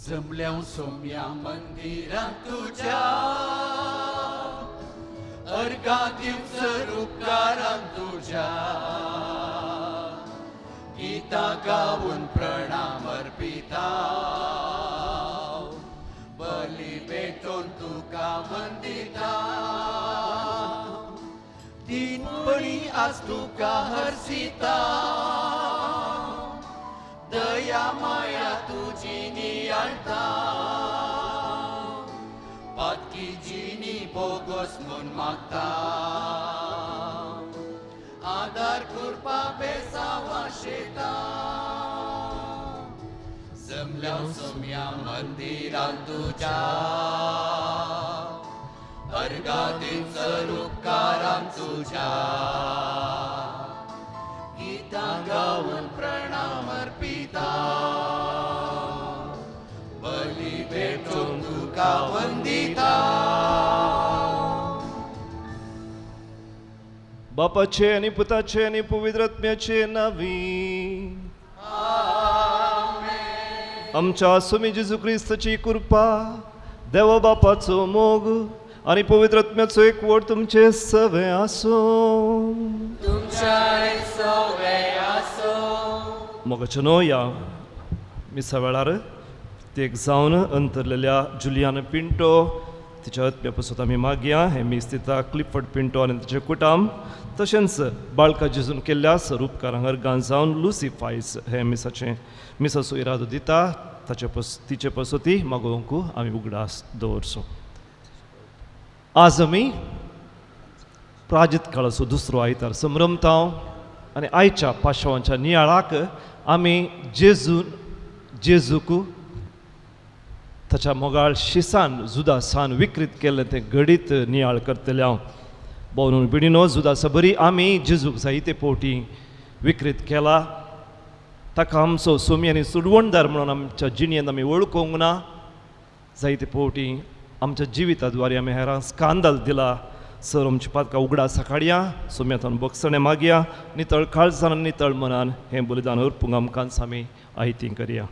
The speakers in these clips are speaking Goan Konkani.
जमल्या सोम्या मंदिरां तुज्या अर्घा दिवचर उपकारां तुज्या गीतां गावन प्रणाम अर्पिता बली भेटोवन तुका वंदिता दिनपणी आज तुका हरसिता दया माया तुजी नियाळटा पातकी जिणी बोगस म्हूण मागता आदार कृपा बेसावा शेता जमल्या सोम्या मंदिरां तुज्या अर्घा दिवचर उपकारां तुज्या गीतां गावन प्रणाम अर्पिता बली भेटोवन तुका वंदिता. बापाचे आनी पुताचे आनी पवित्र आत्म्याचे नावी. आमच्या सुमी जेजू क्रिस्ताची कृपा, देवा बापाचो मोग आनी पवित्र आत्म्याचो एकवट तुमचे सवे आसूं. तुमच्याय सवे आसूं. मोगाचे न्हय ह्या मिसा वेळार तेक जावन अंतरलेल्या जुलियान पिंटो तिच्या आत्म्या पसत आमी मागया. हें मीस दिता क्लिफर्ड पिंटो आनी तिचें कुटाम, तशेंच बाळका जेजून केल्ल्या सरूपकारांक अर्गां जावन लुसी फायस हें मिसाचें मिसाचो इरादो दिता ताचे पस तिचे पसती मागोवंक आमी उगडास दवरचो. आज आमी प्राजीत काळाचो दुसरो आयतार संभ्रमता आनी आयच्या पाशावांच्या नियाळाक आमी जेजूक ताच्या मोगाळ शिसान जुदासान विकृत केल्लें तें घडीत नियाळ करतले हांव. बोनून बिडिनो जुदासा बरी आमी जेजूक जायते पोवटी विकृत केला. ताका आमचो सोमी आनी सुडवणदार म्हणून आमच्या जिणेंत आमी वळखूंक ना. जायते पोवटी आमच्या जिविता द्वारे आमी हेरांक स्कांदल दिला. सर आमची पातकां उगडा सकाळया सोम्यातून बगसणें मागया. नितळ काळजान आनी नितळ मनान हें बलिदान अर्पूंक आमकां आमी आयती करया.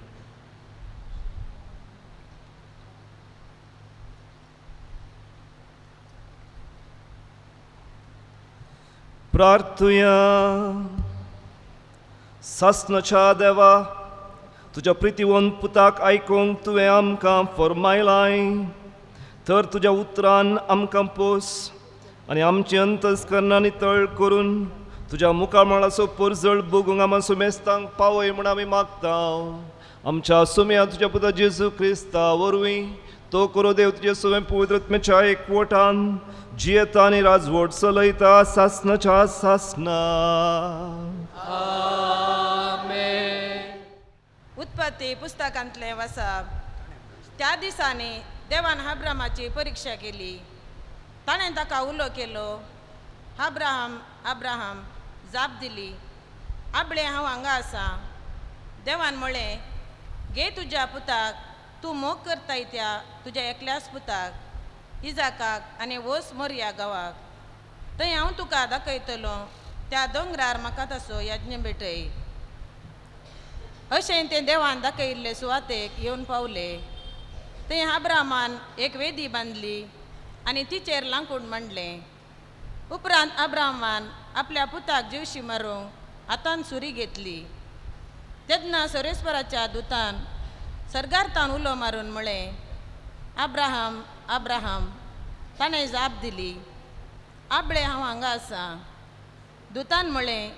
प्रार्थुया. सासनाच्या देवा, तुज्या प्रितीवंत पुताक आयकूंक तुवें आमकां फरमायलाय, तर तुज्या उतरान आमकां पोस आनी आमची अंतस्करणां नितळ करून तुज्या मुखामळाचो परजळ बगूंक आमकां सुमेस्तांक पावय म्हूण आमी मागता. आमच्या सुम्या तुज्या पुता जेजू क्रिस्ता वरवीं तो करो देव तुजे सगळें पवित्र आत्म्याच्या एकवटान जियेता आनी राजवट चलयता सासनाच्या सासना. उत्पत्ती पुस्तकांतलें वसप. त्या दिसांनी देवान अब्रामाची परिक्षा केली. ताणें ताका उलो केलो, अब्राहम अब्राहम. जाप दिली, आबळे हांव हांगा आसा. देवान म्हळें, घे तुज्या पुताक, तूं मोग करताय त्या तुज्या एकल्याच पुताक इजाकाक, आनी वच मोरया गांवाक. थंय हांव तुका दाखयतलो त्या दोंगरार म्हाका तसो यज्ञ भेटय. अशें तें देवान दाखयल्ले सुवातेक येवन पावले. थंय अब्राहमान एक वेदी बांदली आनी तिचेर लांकूड मांडलें. उपरांत अब्राहमान आपल्या पुताक जिवशी मारूंक हातान सुरी घेतली. तेन्ना सरेस्वराच्या दुतान सर्गार्थान उलो मारून म्हळें, अब्राहम अब्राहम. ताणें जाप दिली, आबळे हांव हांगा आसा. दुतान म्हळें,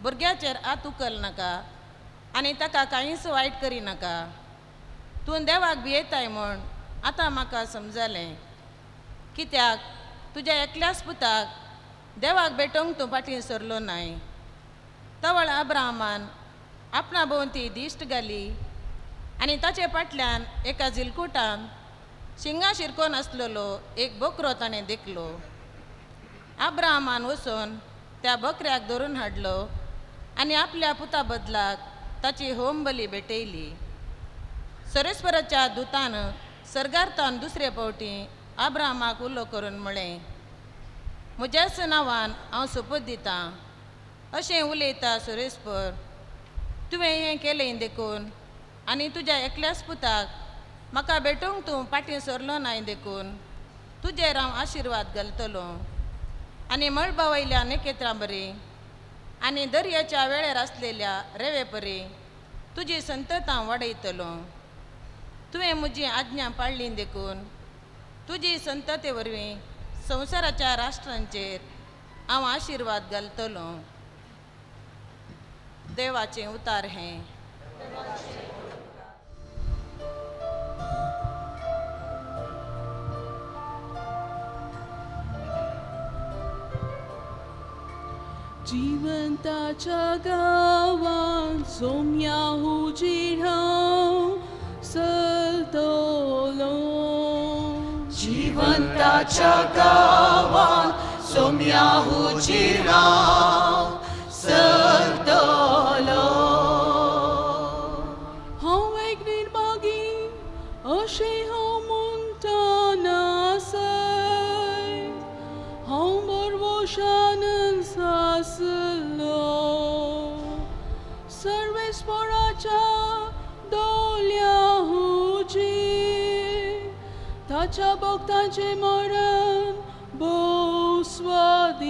भुरग्याचेर हात उखल नाका आनी ताका कांयच वायट करी नाका. तूं देवाक भियेताय म्हूण आतां म्हाका समजलें, कित्याक तुज्या एकल्याच पुताक देवाक भेटोवंक तूं फाटीं सरलो नाय. तवळ अब्राहमान आपणा भोंवती दिश्ट घाली आनी ताचे फाटल्यान एका झिलकुटान शिंगा शिरकोन आसलेलो एक बोकरो ताणें देखलो. अब्राहमान वचून त्या बकऱ्याक धरून हाडलो आनी आपल्या पुता बदलाक ताची होम बली भेटयली. सरेस्वराच्या दुतान सर्गार्थान दुसरे फावटी अब्राहमाक उलो करून म्हळें, म्हज्याच नांवान हांव सोपूत दितां, अशें उलयता सुरेस्पर, तुवें हें केलें देखून आनी तुज्या एकल्याच पुताक म्हाका भेटूंक तूं फाटीं सरलो नाय देखून तुजेर हांव आशिर्वाद घालतलो आनी मळबा वयल्या नखेत्रां बरी आनी दर्याच्या वेळेर आसलेल्या रेवे परी तुजी संतत हांव वाडयतलो. तुवें म्हजी आज्ञा पाळ्ळी देखून तुजी संतते वरवीं संवसाराच्या राष्ट्रांचेर हांव आशिर्वाद घालतलो. देवाचें उतार हें. जिवंताच्या गांवांत सोम्या हुजीर हांव चलतलो. जिवंताच्या गांवांत सोम्या हुजीर हांव चलतलो. हांव एक निर्भागी अशें हांव म्हणटना सय हांव बरवशान आसलो. सर्वेस्पराच्या दोल्या हुजीर ताच्या भक्तांचें मरण भोव स्वादीक.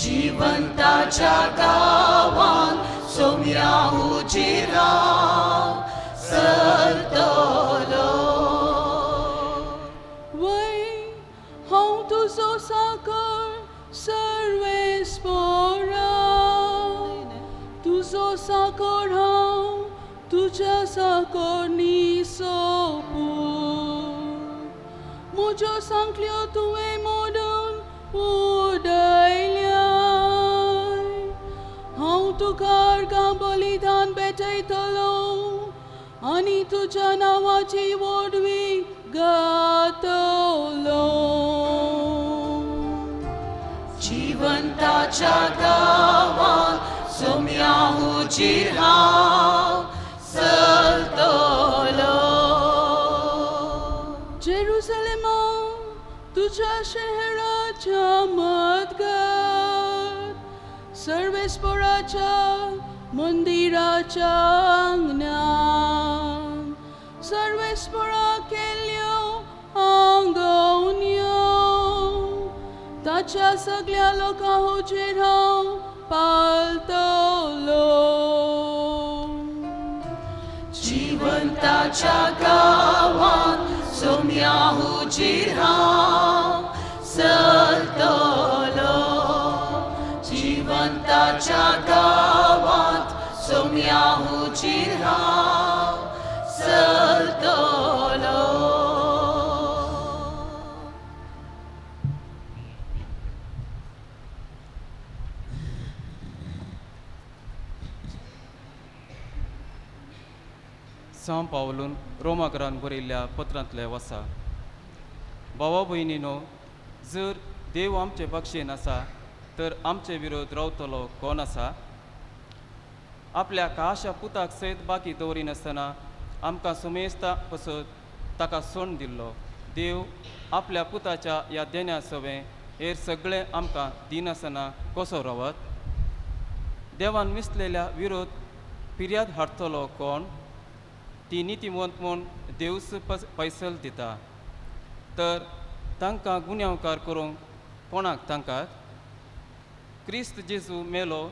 जिवंताच्या गांवांत सोम्या हुजीर हांव चलतलो. वय हांव तुजो साकर सर्वेस्परा, तुजो साकर हांव तुज्या साकर निसोपू. म्हज्यो सांकल्यो तुवें मोडून उडयल्याय. हांव तुका अर्गां बलिदान भेटयतलो आनी तुज्या नांवाची व्हडवी गातलो. जिवंताच्या गांवांत सोम्या हुजीर हांव चलतलो. जेरुसलेमा तुज्या शहराच्या मदगत सर्वेस्पराच्या मंदिराच्या आंगणान सर्वेस्परा केल्ल्यो आंगवण्यो ताच्या सगळ्या लोकां हुजीर हांव पालतलो. जिवंताच्या गांवांत सोम्या हुजीर हांव चलतलो. जिवंताच्या गांवांत सोम्या हुजीर हांव चलतलो. सां पावलून रोमाकरान बरयल्ल्या पत्रांतले वसा. भावा भयणीनो, जर देव आमचे पक्षेन आसा तर आमचे विरोध रावतलो कोण आसा? आपल्या काशा पुताक सयत बाकी दवरिनासतना आमकां सुमेस्ता पसत ताका सोण दिल्लो देव आपल्या पुताच्या ह्या देण्या सवें हेर सगळें आमकां दिनासतना कसो रावत? देवान विसलेल्या विरोध पिर्याद हाडटलो कोण? ती नितीवंत म्हूण देवस पैसल दिता तर तांकां गुन्यांवकार करूंक कोणाक तांकां? क्रिस्त जेजू मेलो,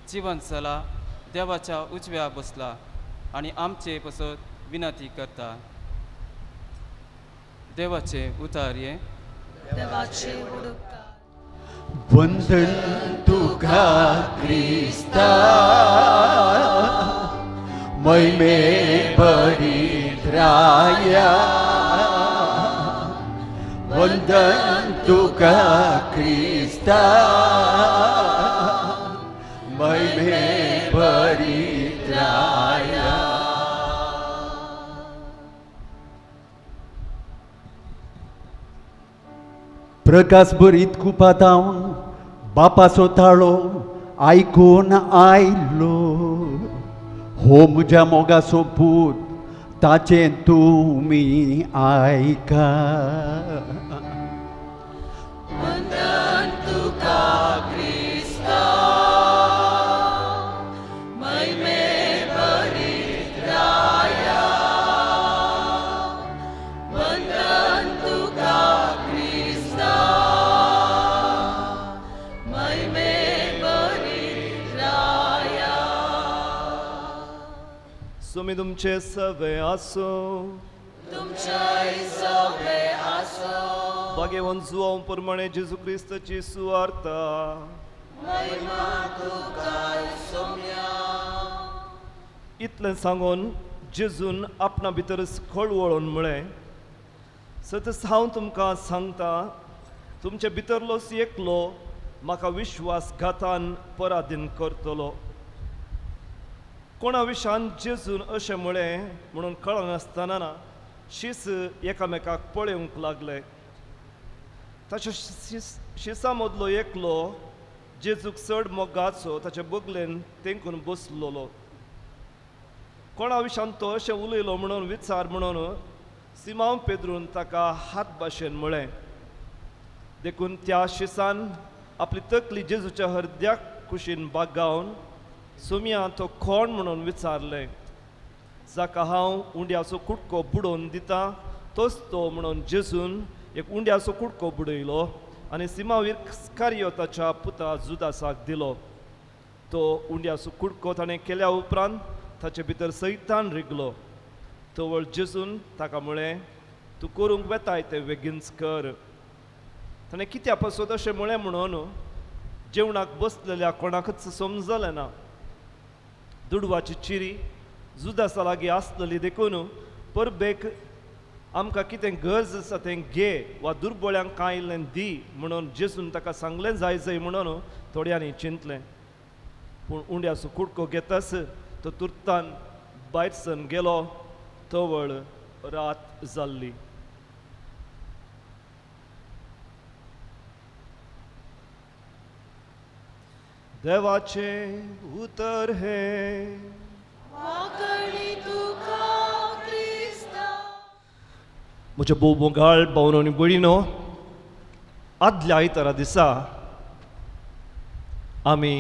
जिवंत जाला, देवाच्या उजव्या बसला आनी आमचे पसत विनंती करता. देवाचे उतार हें. देवाचे वंदन तुका क्रिस्ता महिमे बरिद्राया. वंदन तुका क्रिस्ता महिमे बरिद्राया. प्रकाश बरीत कुपातावन बापाचो ताळो आयकून आयलो. हो म्हज्या मोगाचो पूत ताचें तुमी आयका. वंदन तुका क्रिस्ता महिमे बरिद्राया. सुमी तुमचे सवे आसूं. तुमच्याय सवे आसो. भाग्यवंत जुवांव प्रमाणे जेजू क्रिस्ताची सुवार्ता. महिमा तुका सोम्या. इतलें सांगून जेजून आपणा भितरच खळवळून म्हळें, सतच हांव तुमकां सांगता, तुमचे भितरलोच एकलो म्हाका विश्वासघातान पराधीन करतलो. कोणा विशान जेजून अशें म्हळें म्हणून कळनासतना ना शीस एकामेकाक पळोवंक लागले. ताच्या शिसा मदलो एकलो जेजूक चड मोगाचो ताचे बगलेन तेंकून बसलेलो. कोणा विशान तो अशें उलयलो म्हणून विचार म्हणून सिमांव पेद्रून ताका हात भाशेन म्हळें. देखून त्या शिसान आपली तकली जेजूच्या हरद्याक कुशीन बागावन सोमया तो कोण म्हणून विचारलें. जाका हांव उंड्याचो कुटको बुडोवन दिता तोच तो म्हणून जेजून एक उंड्याचो कुटको बुडयलो आनी सिमांव इस्कारियोताच्या पुता जुदासाक दिलो. तो उंड्याचो कुटको ताणें केल्या उपरांत ताचे भितर सैतान रिगलो. तवळ जेजून ताका म्हळें, तूं करूंक वेताय तें बेगीनच कर. ताणें कित्या पासत अशें म्हळें म्हणून जेवणाक बसलेल्या कोणाकच समजलें ना. दुडवाची चिरी जुदासा लागीं आसलेली देखून परबेक आमकां कितें गरज आसा तें घे वा दुर्बळ्यांक कांय इल्लें दी म्हणून जेजून ताका सांगलें जाय जाय म्हणून थोड्यांनी चिंतलें. पूण उंड्याचो कुडको घेताच तो तुर्तान भायर सरून गेलो. तवळ रात जाल्ली. देवाचें उतर हें. वाकडी तुका क्रिस्ता. म्हज्या भोव मोगाळ भावनो आनी भयणीनो, आदल्या आयतारा दिसा आमी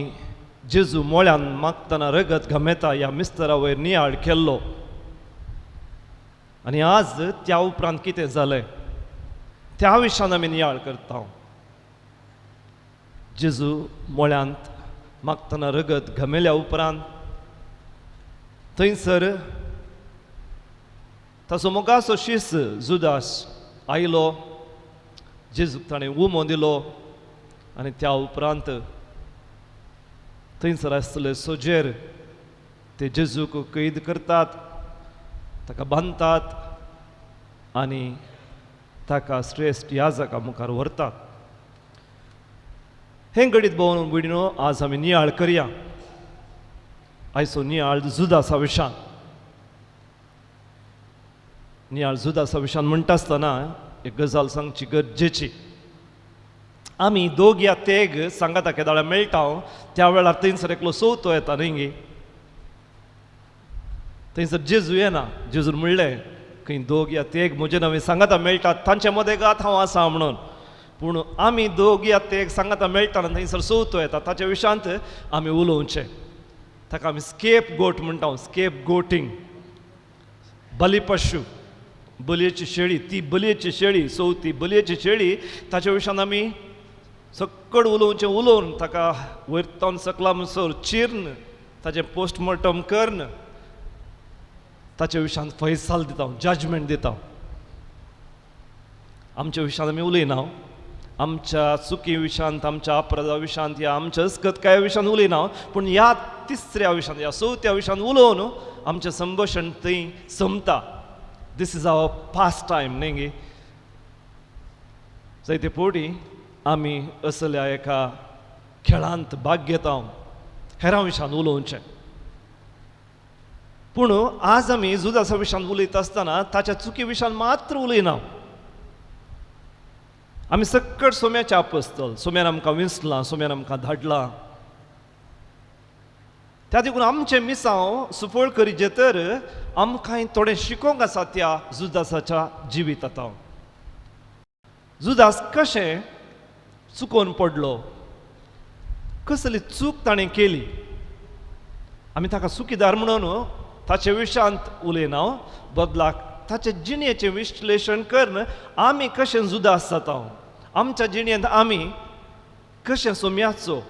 जेजू मोळ्यान मागतना रगत घमेता ह्या मिस्तरा वयर नियाळ केल्लो आनी आज त्या उपरांत कितें जालें त्या विशयान आमी नियाळ करता. जेजू मोळ्यांत मागतना रगत घमेल्या उपरांत थंयसर ताचो मोगाचो शीस जुदास आयलो, जेजूक ताणें उमो दिलो आनी त्या उपरांत थंयसर आसले सोजेर ते जेजूक कैद करतात, ताका बांदतात आनी ताका श्रेश्ठ याजका मुखार व्हरतात. हें घडीत भोवन भयणीनो आज आमी नियाळ करया. आयचो नियाळ जुदासा विशान. नियाळ जुदासा विशान म्हणटा आसतना एक गजाल सांगची गरजेची. आमी दोग या तेग सांगाता केदाळा मेळटा त्या वेळार थंयसर एकलो चवथो येता न्ही गे. थंयसर जेजू येना. जेजून म्हणलें खंय दोग या तेग म्हजे नवे सांगाता मेळटात तांचे मदें गात हांव आसा म्हणून. पूण आमी दोग या तेग सांगाता मेळटा थंयसर चवथो येता ताच्या विशांत आमी उलोवचें. ताका आमी स्केप गोट म्हणटा. स्केप गोटींग, बलिपशू, बलयेची शेळी, ती बलयेची शेळी चवथी बलयेची शेळी ताच्या विशांत आमी सक्कड उलोवचें. उलोवन ताका वयर तावन सकला म्हणसर चिर्न ताचें पोस्टमॉर्टम करन ताच्या विशांत फैसाल दिता, जजमेंट दिता. आमच्या विशांत आमी उलयना, आमच्या चुकी विशांत, आमच्या अपराधा विशांत या आमच्या अस्कतकाय विशांत उलयना, पूण ह्या तिसऱ्या विशांत ह्या चवथ्या विशांत उलोवन आमचें संभाशण थंय सोंपता. This is our pastime न्ही गे. जायते फावटी आमी असल्या एका खेळांत भाग घेता, हेरां विशांत उलोवचें. पूण आज आमी जुदासा विशांत उलयता आसतना ताच्या चुकी विशांत मात्र उलयना. आमी सक्कड सोम्याचे आपस्तल, सोम्यान आमकां विंचलां, सोम्यान आमकां धाडलां. त्या देखून आमचें मिसांव सुफळ करीचें तर आमकां थोडें शिकोवंक आसा त्या जुदासाच्या जिवितांत. जुदास कशें चुकोवन पडलो, कसली चूक ताणें केली, आमी ताका चुकीदार म्हणून ताचे विशांत उलयना, बदलाक ताचे जिणेचें विश्लेशण करून आमी कशें जुदास जाता, आमच्या जिणेंत आमी कशें सोम्याचो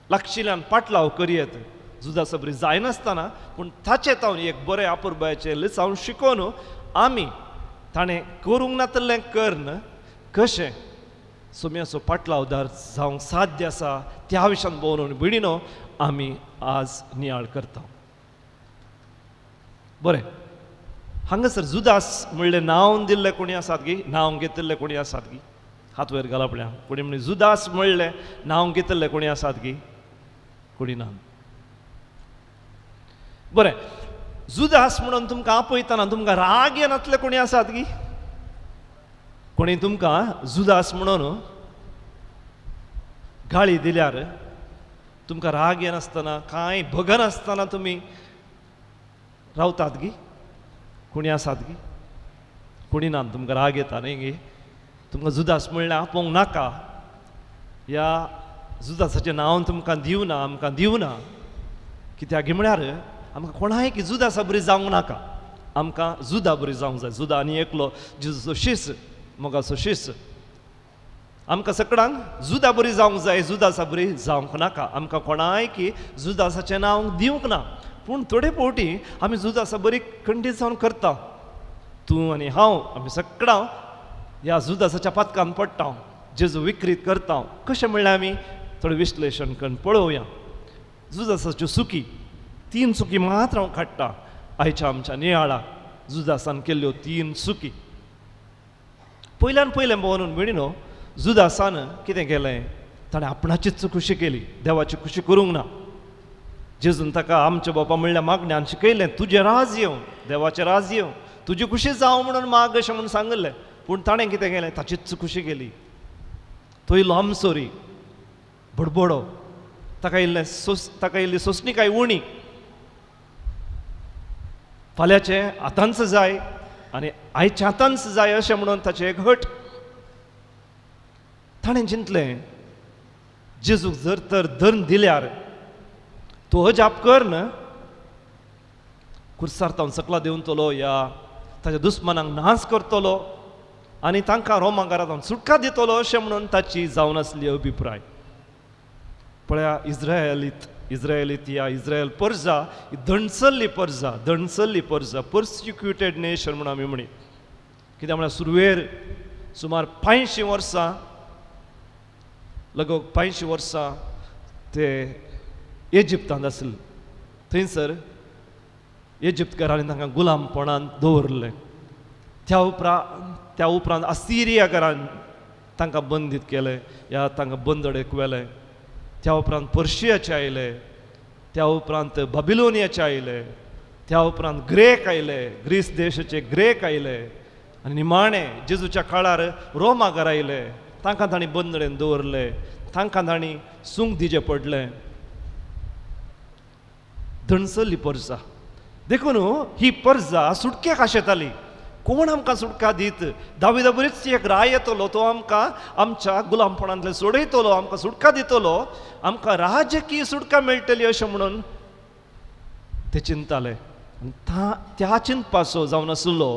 लागशिल्ल्यान पाटलाव करयेत जुदासा बरी जायनासतना पूण ताचें तावन एक बरें आपुरबायाचें लिसांव शिकोवन आमी ताणें करूंक नातलें कर्न कशें सोम्याचो पाटलावदार जावंक साध्य आसा त्या विशयान भोवन भयणीनो आमी आज नियाळ करता. बरें, हांगासर जुदास म्हणलें नांव दिल्लें कोणी आसात गी, नांव घेतिल्लें कोणी आसात गी? हात वयर घाला पळया. कोणी म्हणी जुदास म्हणलें नांव घेतिल्लें कोणी आसात गी? कोणी ना. बरें, जुदास म्हणून तुमकां आपयतना तुमकां राग येनातले कोणी आसात गी? कोणी तुमकां जुदास म्हणून गाळी दिल्यार तुमकां राग येनासतना कांय भगनासतना तुमी रावतात गी? कोणी आसात गी? कोणी ना. तुमकां राग येता न्ही गी? तुमकां जुदास म्हणल्यार आपोवंक नाका, ह्या जुदासाचें नांव तुमकां दिवना, आमकां दिवना. कित्याक म्हळ्यार आमकां कोणाय की जुदासा बरी जावंक नाका, आमकां जुदा बरी जावंक जाय. जुदा आनी एकलो जेजूचो शीस, मोगाचो शीस. आमकां सगळ्यांक जुदा बरी जावंक जाय, जुदासा बरी जावंक नाका. आमकां कोणाय की जुदासाचें नांव दिवंक ना, पूण थोडे फावटी आमी जुदासा बरी खंडीत जावन करता. तूं आनी हांव आमी सगळां ह्या जुदासाच्या पातकान पडटा, जेजू विक्रीत करता. कशें म्हणल्यार आमी थोडें विश्लेशण करून पळोवया. जुदासाच्यो चुकी, तीन चुकी मात्र हांव काडटा आयच्या आमच्या नियाळाक. जुदासान केल्ल्यो तीन चुकी. पयल्यान पयलें भोंवन भयणीनो, जुदासान कितें केलें? ताणें आपणाचीच खुशी केली, देवाची खुशी करूंक ना. जेजून ताका आमच्या बापा म्हणल्या मागण्यान शिकयलें, तुजें राज येवं, देवाचें राज येवं, तुजी खुशी जावं म्हणून माग अशें म्हणून सांगिल्लें. पूण ताणें कितें केलें? ताचीच खुशी केली. तो इल्लो आमसोरी बडबडो, ताका इल्लें सोस, ताका इल्ली सोंसणीकाय उणी. फाल्यांचें आतांच जाय आनी आयचें आतांच जाय अशें म्हणून ताचें एक हट. ताणें चिंतलें, जेजूक जर तर धर्म दिल्यार तो अजाप कर खुर्सार तावन सकला देंवतलो या ताच्या दुस्मानांक नाश करतलो आनी तांकां रोमा घरांत सुटका दितलो अशें म्हणून ताची जावन आसली अभिप्राय. पळया, इस्रायलीत या इस्रायल परजा ही दणसल्ली परजा, दणसल्ली परजा, पर्सिक्युटेड नेशन म्हणून आमी म्हणी. कित्याक म्हळ्यार सुरवेर सुमार 85 वर्सां, लगभग 85 वर्सां ते इजिप्तांत आसले. थंयसर इजिप्तकारांनी तांकां गुलामपणान दवरलें. त्या उपरांत असिरियाकारान तांकां बंदीत केलें या तांकां बंदडेक व्हेलें. त्या उपरांत पर्शियाचे आयले, त्या उपरांत बाबिलोनियाचे आयले, त्या उपरांत ग्रेक आयले, ग्रीस देशाचे ग्रेक आयले आनी निमाणें जेजूच्या काळार रोमागर आयले. तांकां तांणी बंदडेन दवरले, तांकां तांणी सूंक दिचें पडलें. दणसल्ली परजा. देखून ही परजा सुटकेक आशेताली. कोण आमकां सुटका दीत? दाविदा बरीच एक राय येतलो, तो आमकां आमच्या गुलामपणांतल्यान सोडयतलो, आमकां सुटका दितलो, आमकां राजकीय सुटका मेळटली अशें म्हणून ते चिंताले. आनी त्या चिंतपाचो जावन आसलो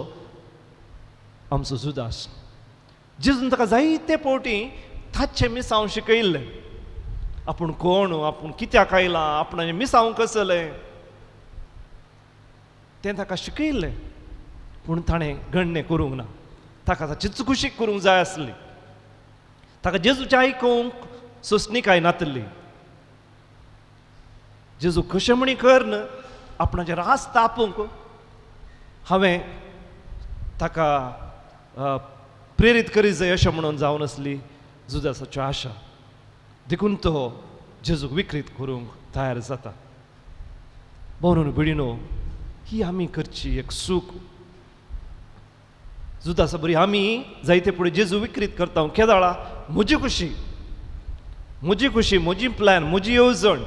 आमचो जुदास. जेजून ताका जायते फावटी ताचें मिसांव शिकयल्लें, आपूण कोण, आपूण कित्याक आयलां, आपणाचें मिसांव कसलें तें ताका शिकयल्लें. पूण ताणें गण्णें करूंक ना. ताका ताचीच खुशी करूंक जाय आसली. ताका जेजूचें आयकूंक सोंसणीकाय नातली. जेजू कशें म्हणी करन आपणाचें रास तापूंक हांवें ताका प्रेरीत करी जाय अशें म्हणून जावन आसली जुदासाच्यो आशा. देखून तो जेजूक विक्रीत करूंक तयार जाता. म्हणून भयणीनो, ही आमी करची एक चूक. जुदासा बरी आमी जायते फुडें जेजू विक्रीत करता. केदाळा म्हजी खुशी, म्हजी खुशी, म्हजी प्लॅन, म्हजी येवजण,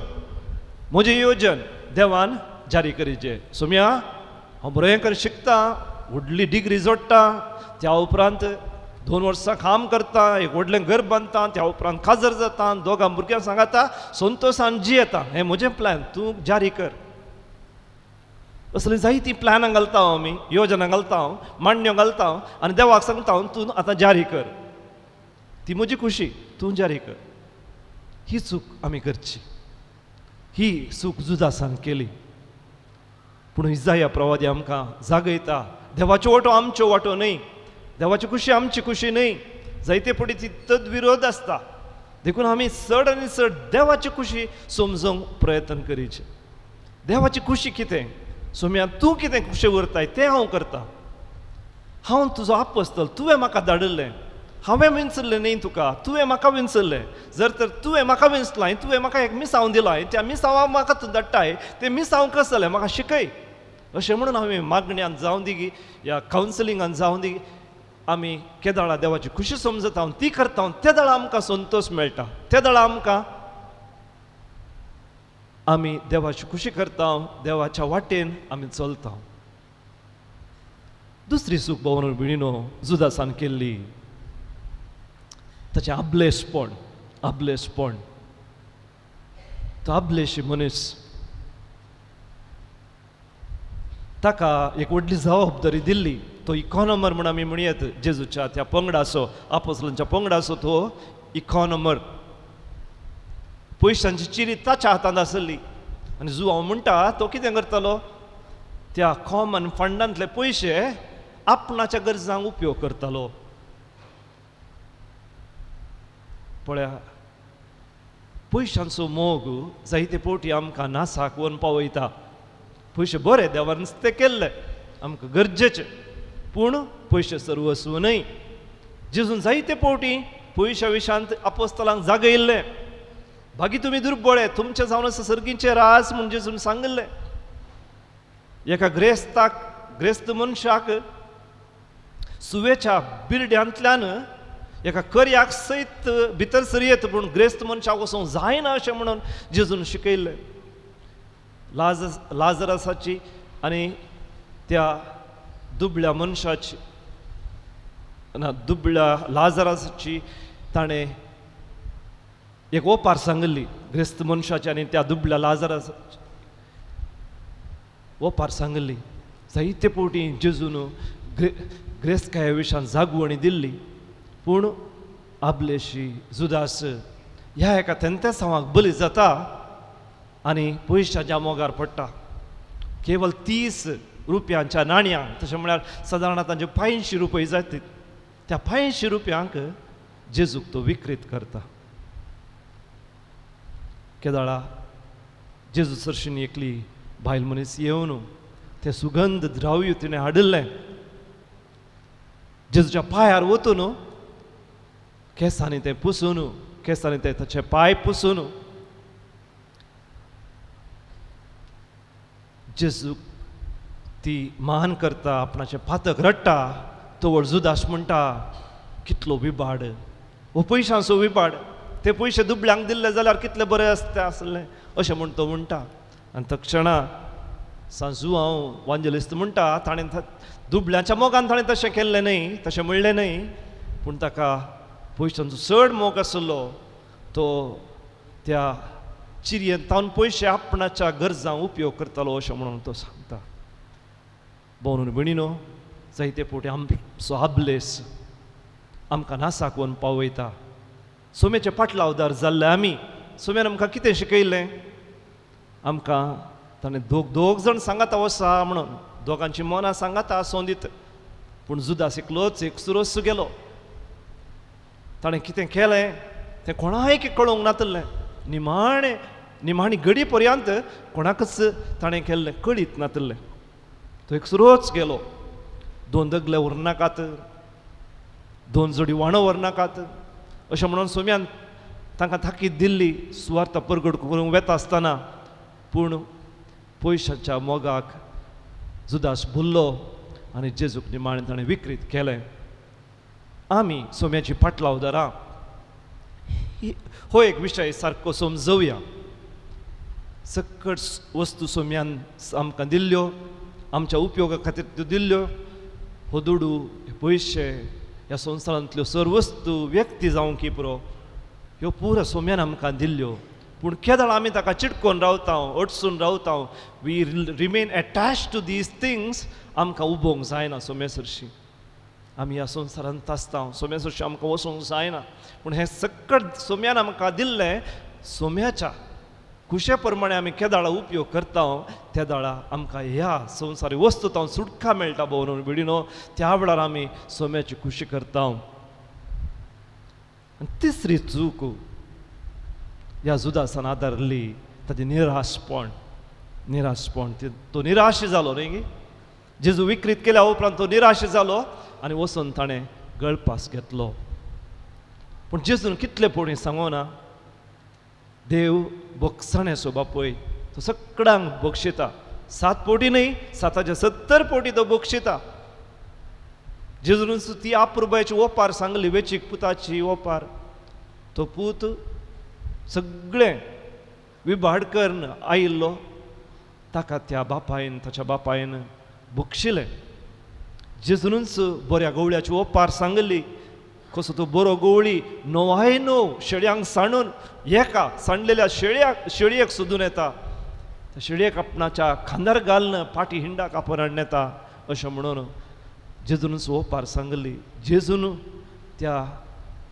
म्हजें येवजण देवान जारी करीचे. सोम्या हांव बरें कर शिकता, व्हडली डिग्री जोडटा, त्या उपरांत 2 वर्सां काम करता, एक व्हडलें घर बांदता, त्या उपरांत काजर जाता, दोगां भुरग्यांक सांगाता संतोशान जियेता. हें म्हजें प्लॅन, तूं जारी कर. असलीं जायतीं प्लॅनां घालता आमी, योजना घालता, मांडण्यो घालता आनी देवाक सांगता तूं आतां जारी कर, ती म्हजी खुशी, तूं जारी कर. ही चूक आमी करची. ही चूक जुदासान केली. पूण इजाया प्रवादी आमकां जागयता, देवाच्यो वाटो आमच्यो वाटो न्हय, देवाची खुशी आमची खुशी न्हय. जायते पटी ती तदविरोध आसता. देखून आमी चड आनी चड देवाची खुशी समजूंक प्रयत्न करीचे. देवाची खुशी कितें? सोम्या तूं कितें खुशी उरताय तें हांव करतां. हांव तुजो आपस्तल, तुवें म्हाका धाडिल्लें, हांवें विंचल्लें न्ही तुका, तुवें म्हाका विंचल्लें. जर तर तुवें म्हाका विंचलां, तुवें म्हाका एक मिसांव दिलां, त्या मिसांवाक म्हाका तूं धाडटाय, तें मिसांव कसलें म्हाका शिकय अशें म्हणून हांवें मागण्यान जावं दी या कावन्सिलिंगान जावं दी, आमी केदाळा देवाची खुशी समजता ती करता, ते दाळा आमकां संतोश मेळटा. ते दाळा आमकां आमी देवाची खुशी करता, देवाच्या वाटेन आमी चलता. दुसरी चूक भोवन भयणीनो जुदासान केल्ली ताचें आबलेसपण. आबलेसपण, तो आबलेशी मनीस, ताका एक व्हडली जबाबदारी दिल्ली. तो इकॉनॉमर म्हूण आमी म्हणयत, जेजूच्या त्या पंगडाचो, आपोसलांच्या पंगडाचो तो इकॉनॉमर. पयशांची चिरी ताच्या हातांत आसली आनी जुवांव म्हणटा तो कितें करतालो, त्या कॉमन फंडांतले पयशे आपणाच्या गरजांक उपयोग करतालो. पळया, पयशांचो मोग जायते फावटी आमकां नासाक व्हरून पावयता. पयशे बरे देवान ते केल्ले, आमकां गरजेचे, पूण पयशे सर्वस्व न्हय. जेजून जायते फावटी पयशा विशांत आपोस्तलांक जागयल्लें, बाकी तुमी दुर्बळे, तुमचें जावन आसा सर्गीचें राज म्हूण जेजून सांगिल्लें. एका ग्रेस्ताक, ग्रेस्त मनशाक सुवेच्या बिरड्यांतल्यान एका कर्याक सयत भितर सरयेत, पूण ग्रेस्त मनशाक वचूंक जायना अशें म्हणून जेजून शिकयल्लें. लाजरासाची आनी त्या दुबळ्या मनशाची ना दुबळ्या लाजरासाची ताणें एक ओपार सांगिल्ली. ग्रेस्त मनशाची आनी त्या दुबळ्या लाजरासाची ओपार सांगिल्ली. जायते फावटी जेजून ग्रेस्तकाये विशान जागवणी दिल्ली, पूण आबलेशी जुदास ह्या एका तेंतेसांवाक बली जाता आनी पयशाच्या मोगार पडटा. केवल 30 रुपयांच्या नाणयांक, तशें म्हळ्यार सादारण तांचे 500 रुपये जातात, त्या 500 रुपयांक जेजूक तो विक्रीत करता. केदाळा जेजू सरशीन एकली बायल मनीस येवन तें सुगंध द्रव्य तिणें हाडिल्लें, जेजूच्या पांयार वतून केंसांनी तें पुसून, केंसांनी तें ताचे पांय पुसून जेजूक ती मान करता, आपणाचें पातक रडटा. तवळ जुदास म्हणटा, कितलो विबाड हो पयशांचो विबाड, ते पयशे दुबळ्यांक दिल्ले जाल्यार कितले बरें आसता आसलें अशें म्हूण तो म्हणटा. आनी तक्षणा सांजू हांव वांजलिस्त म्हणटा, ताणें दुबळ्यांच्या मोगान ताणें तशें केल्लें न्हय, तशें म्हणलें न्हय, पूण ताका पयशांचो चड मोग आसलो, तो त्या चिरयेंत तावन पयशे आपणाच्या गरजांक उपयोग करतालो अशें म्हणून तो सांगता. भोवन भयणीनो, जायते फावटी आमचो आबलेस आमकां नासाक व्हरून पावयता. सोम्याचे पाटलावदार जाल्ले आमी, सोम्यान आमकां कितें शिकयल्लें? आमकां ताणें दोग दोग जाण सांगाता वसा म्हणून, दोगांची मनां सांगाता आसूं दीत, पूण जुदास एकलोच एकसुरोच गेलो. ताणें कितें केलें तें कोणायक कळोवंक नातलें. निमाणें निमाणी घडी पर्यंत कोणाकच ताणें केल्लें कळीत नातलें. तो एकसुरोच गेलो. 2 दगले व्हरनाकात, 2 जोडी वाणो व्हरनाकात अशें म्हणून सोम्यान तांकां ताकीद दिल्ली सुवार्थ परगट करूंक वेता आसतना. पूण पयशाच्या मोगाक जुदास भुल्लो आनी जेजूक निमाणें ताणें विक्रीत केलें. आमी सोम्याची पाटलावदारां हो एक विशय सारको समजोवया. सकट वस्तू सोम्यान आमकां दिल्ल्यो, आमच्या उपयोगा खातीर त्यो दिल्ल्यो. हो दुडू, हे पयशे, ह्या संवसारांतल्यो सर्व वस्तू, व्यक्ती जावं की पुरो, ह्यो पुरो सोम्यान आमकां दिल्ल्यो. पूण केदळ आमी ताका चिटकोन रावता, अडसून रावता, we remain attach to these things. आमकां उबोवंक जायना सोम्या सरशीं. आमी ह्या संवसारांत आसता, सोम्या सरशीं आमकां वचूंक जायना. पूण हें सकट सोम्यान आमकां दिल्लें, सोम्याच्या खुशे प्रमाणे आमी केदाळा उपयोग करता त्या दाळा आमकां ह्या संवसारी वस्तू तावन सुटका मेळटा भोवन बिडिनो. त्या वेळार आमी सोम्याची खुशी करता. आनी तिसरी चूक ह्या जुदासान आदारली ताची निराशपण. निराशपण, तो निराश जालो न्ही गी. जेजू विक्रीत केल्या उपरांत तो निराश जालो आनी वचून ताणें गळपास घेतलो. पूण जेजून कितले पळोवन सांगो ना, देव बोगसाण्याचो बापूय, तो सगळ्यांक बक्षिता. 7 पोटी न्हय, 7 70 पोटी तो बक्षिता. जेजून ती आपुरबायची ओपार सांगली, वेचीक पुताची ओपार. तो पूत सगळें विभाड करून आयिल्लो, ताका त्या बापायन ताच्या बापायन बक्षिलें. जेजूनच बऱ्या गवळ्याची ओपार सांगली, कसो तो बरो गवळी 9 शेळयांक सांडून एका सांडलेल्या शेळयेक सोदून येता, त्या शेळयेक आपणाच्या खांदार घालून पाटी हिंडाक आपण हाडून येता अशें म्हणून जेजूनच ओपार सांगली. जेजून त्या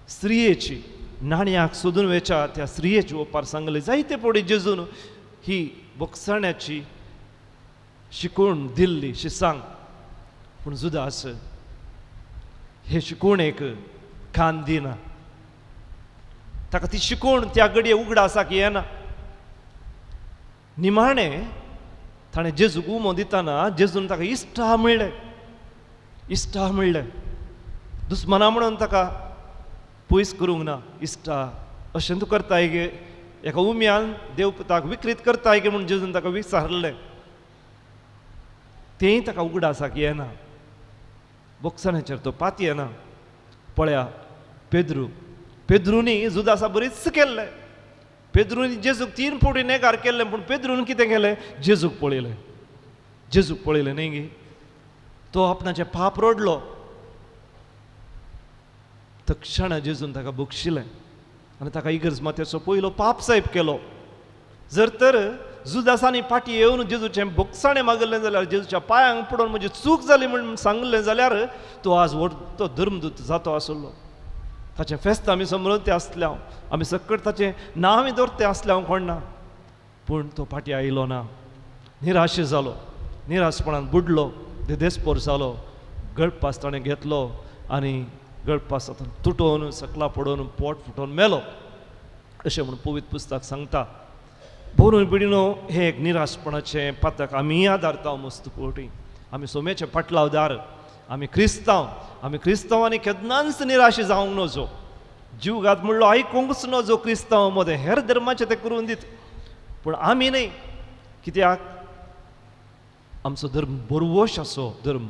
स्त्रियेची नाणयाक सोदून वेच्या त्या स्त्रियेची ओपार सांगली. जायते पडे जेजून ही बोगसाण्याची शिकवण दिल्ली शिसांग. पूण जुदास हे शिकवणेक कान दिना, ताका ती शिकवण त्या घडये उगडासाक येना. निमाणें ताणें जेजूक उमो दितना जेजून ताका इश्टा म्हणलें, इश्टा म्हणलें. दुस्मना म्हणून ताका पयस करूंक ना. इश्टा अशें तूं करताय गे, एका उम्यान देवपुताक विक्रीत करताय गे म्हूण जेजून ताका विचारलें. तेंय ताका उगडासाक येना, बोगसाण्याचेर तो पात येना. पळया पेद्रू, पेद्रूनी जुदासा बरीच केल्लें. पेद्रूनी जेजूक 3 फावटी नेगार केल्लें, पूण पेद्रून कितें केलें, जेजूक पळयलें. जेजूक पळयलें न्ही गी, तो आपणाचें पाप रडलो. तक्षणा जेजून ताका बक्षिलें आनी ताका इगर्ज मातेचो पयलो पाप सायब केलो. जर तर जुदासांनी फाटी येवन जेजूचें बोगसाणें मागलें जाल्यार, जेजूच्या पांयांक पडून म्हजी चूक जाली म्हूण सांगलें जाल्यार तो आज व्हडलो धर्मदूत जातो आसलो. ताचें फेस्त आमी समजते आसले, आमी सकट ताचें नांव दवरते आसले हांव कोण ना, पूण तो फाटी आयलो ना. निराश जालो, निराशपणान बुडलो, देदेस्पोर जालो. गळपास ताणें घेतलो आनी गळपास तुटोवन सकला पडोवन पोट फुटोवन मेलो अशें म्हूण पवित्र पुस्तक सांगता. बोरून बिडिनो हें एक निराशपणाचें पातक आमी आदारता मस्त पवटी. आमी सोम्याचे पाटलावदार, आमी क्रिस्तांव, आमी क्रिस्तांवांनी केन्नाच निराश जावंक नजो. जीवघात म्हणलो आयकूंकच नजो क्रिस्तांव मदें, हेर धर्माचें तें करून दित, पूण आमी न्हय. कित्याक आमचो धर्म बरवश आसो धर्म,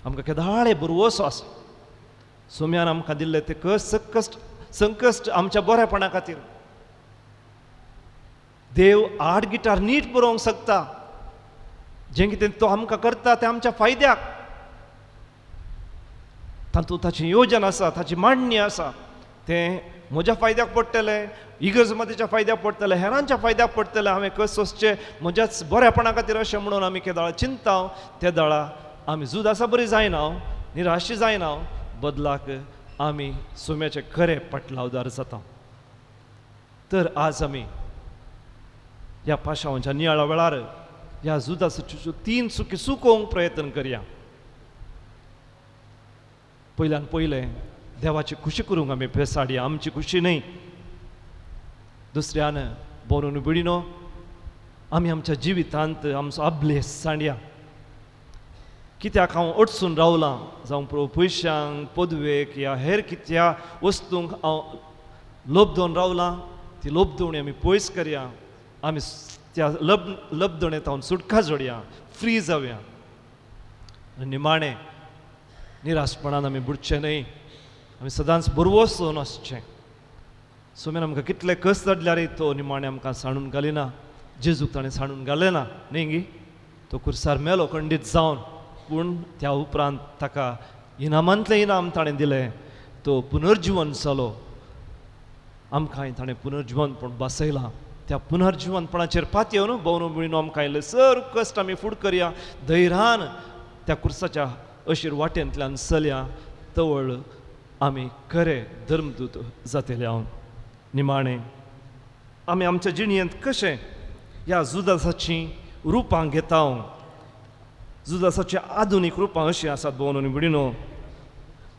आमकां केदाळे बरवसो आसा. सोम्यान आमकां दिल्ले ते कष्ट संकश्ट आमच्या बरेपणा खातीर. देव 8 गिटार नीट बरोवंक शकता, जें कितें तो आमकां करता तें आमच्या फायद्याक. तातूंत ताची योजन आसा, ताची मांडणी आसा. तें म्हज्या फायद्याक पडटलें, इगर्ज मातेच्या फायद्याक पडटलें, हेरांच्या फायद्याक पडटलें. हांवें कस सोंसचें म्हज्याच बरेपणा खातीर अशें म्हणून आमी केदाळा चिंता ते दाळा आमी जुदासा बरी जायना, निराशी जायना, बदलाक आमी सोम्याचे खरे पाटलावदार जाता. तर आज आमी ह्या पाशांवाच्या नियाळा वेळार ह्या जुदासाच्यो 3 चुकी चुकोवंक प्रयत्न करया. पयल्यान पयलें देवाची खुशी करूंक आमी पेसाडया, आमची खुशी न्हय. दुसऱ्यान बरोवन बिडिनो आमी आमच्या जिवितांत आमचो अभ्यास सांडया. कित्याक हांव अडचून रावलां, जावं पयशांक, पदवेक या हेर कित्या वस्तूंक हांव लोबदोवन रावलां, ती लोबदोवणी आमी पयस करया. आमी त्या लबदोणेंत हांव सुटका जोडया, फ्री जावया. आनी निमाणें निराशपणान आमी बुडचें न्हय, आमी सदांच बरवस जावन आसचें. सोम्यान आमकां कितले कस चडल्यारय तो निमाणें आमकां सांडून घालिना. जेजूक ताणें सांडून घालें ना न्ही गी, तो खुर्सार मेलो खंडीत जावन, पूण त्या उपरांत ताका इनामांतलें इनाम ताणें दिलें, तो पुनर्जिवन जालो. आमकांय ताणें पुनर्जिवनपण बसयलां. त्या पुनर्जिवनपणाचेर पातयेवन भोवन बिणो आमकां आयले सर कश्ट आमी फुड करया, धैर्यान त्या खुर्साच्या अशीर वाटेंतल्यान चलया, तवळ आमी खरे धर्मदूत जातले. हांव निमाणें आमी आमच्या जिणेंत कशें ह्या जुदासाचीं रुपां घेता. जुदासाचीं आधुनीक रुपां अशीं आसात भोवन आनी भयणीनो.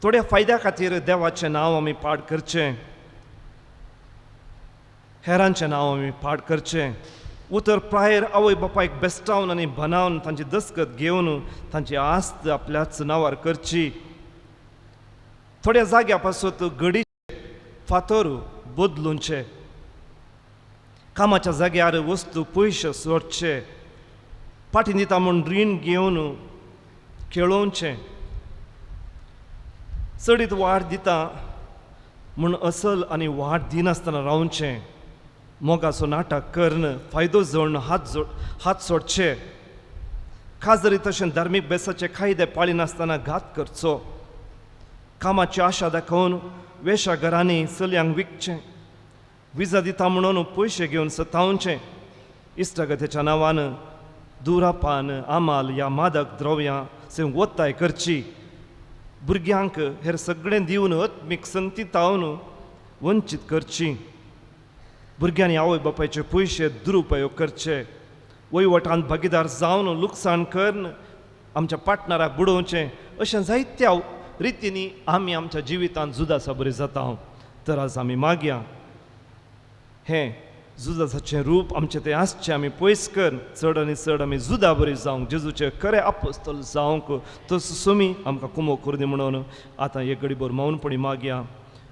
थोड्या फायद्या खातीर देवाचें नांव आमी पाड करचें, हेरांचें नांव आमी पाड करचें, उतर प्रायर आवय बापायक बेस्टावन आनी बनावन तांची दस्कत घेवन तांची आस्त आपल्याच नांवार करची. थोड्या जाग्या पासत घडी फातर बदलुंचे, कामाच्या जाग्यार वस्तू पयशे सोडचे, फाटीं दिता म्हूण रीण घेवन खेळोवचें, चडीत वाड दिता म्हूण असल आनी वाड दिनासतना रावचें, मोगाचो नाटक कर्ण फायदो जोडून हात सोडचे, खाजरी तशें धार्मीक बेसाचे कायदे पाळिनासतना घात करचो, कामाची आशा दाखोवन वेशा घरांनी चलयांक विकचें, विजा दिता म्हणून पयशे घेवन सतावचें, इश्टागतीच्या नांवान दुरापान आमाल ह्या मादक द्रव्यां से ओत्ताय करची, भुरग्यांक हेर सगळें दिवन आत्मीक संगती तावन वंचीत करची, भुरग्यांनी आवय बापायचे पयशे दुरुपयोग करचे, वयवटांत भागीदार जावन लुकसाण करून आमच्या पार्टनराक बुडोवचें, अशें जायत्या रितींनी आमी आमच्या जिवितांत जुदासा बरी जाता. तर आज आमी मागया हें जुदासाचें रूप आमचें तें आसचें आमी पयस कर चड आनी चड आमी जुदा बरी जावंक जेजूचे खरे आपोस्तल जावंक तसो सुमी आमकां कुमोक करूं दी म्हणून आतां एक घडीभर मौनपणी मागया.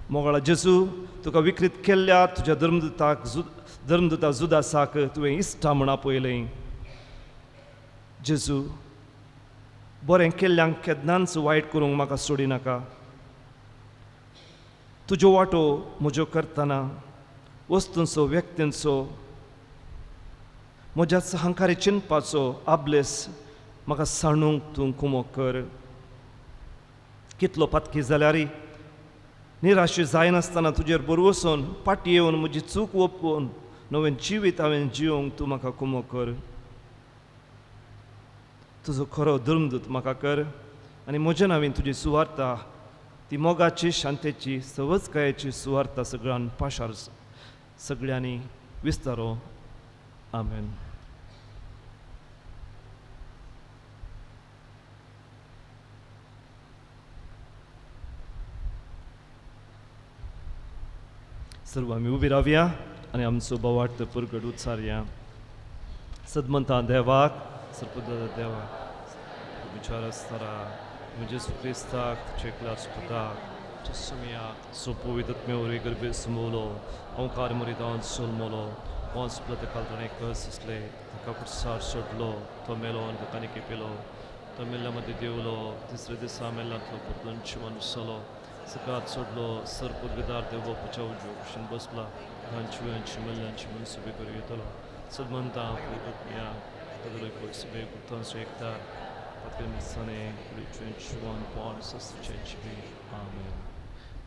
मोगाळा जेजू, तुका विकृत केल्ल्या तुज्या धर्मदूताक धर्मदूता जुदासाक तुवें इश्टा म्हण आपयलें. जेजू, बरें केल्ल्यांक केन्नाच वायट करूंक म्हाका सोडिनाका. तुज्यो वाटो म्हज्यो करतना वस्तूंचो व्यक्तींचो म्हज्याच हंकारी चिंतपाचो आबलेस म्हाका सांडूंक तूं कुमोक कर. कितलो पातकी जाल्यार निराशी जायनासतना तुजेर बरवसून फाटी येवन म्हजी चूक ओपून नवें जिवीत हांवें जिवंक तूं म्हाका कुमोक कर. तुजो खरो धर्मदूत म्हाका कर आनी म्हज्या नांवान तुजी सुवार्ता ती मोगाची शांतेची सवजकायेची सुवार्ता सगळ्यान पाशार सगळ्यांनी विस्तारो. आमेन. सर्व आमी उबी रावया आनी आमचो बोवार्थ पुरगट उच्चारया. सदमंता देवाक, सर्पदा देवाक विचार आसतना जेजू क्रिस्ताक तुजे क्लास पुताक सुमयाक सोपोवीत वरवीं गर्भे सुमवलो, ओंकार मरिदान सोलमलो, पोंस प्लतकाल ताणें कस आसले, ताका कुर्सार सोडलो, तो मेलो आनी ताका केपेलो, तो मेल्ल्या मदीं देवलो, तिसऱ्या दिसा मेल्ल्यांतलो परतून जिवन सोलो, सकाळ सोडलो, सर पुर्विदार देव बापूच्या उजव्या कुशीन बसला, घांची मेल्ल्यांची मनसुबे करूं येतलो. सदमंता पुर्विया तागेलो गुप्तांचो एकतार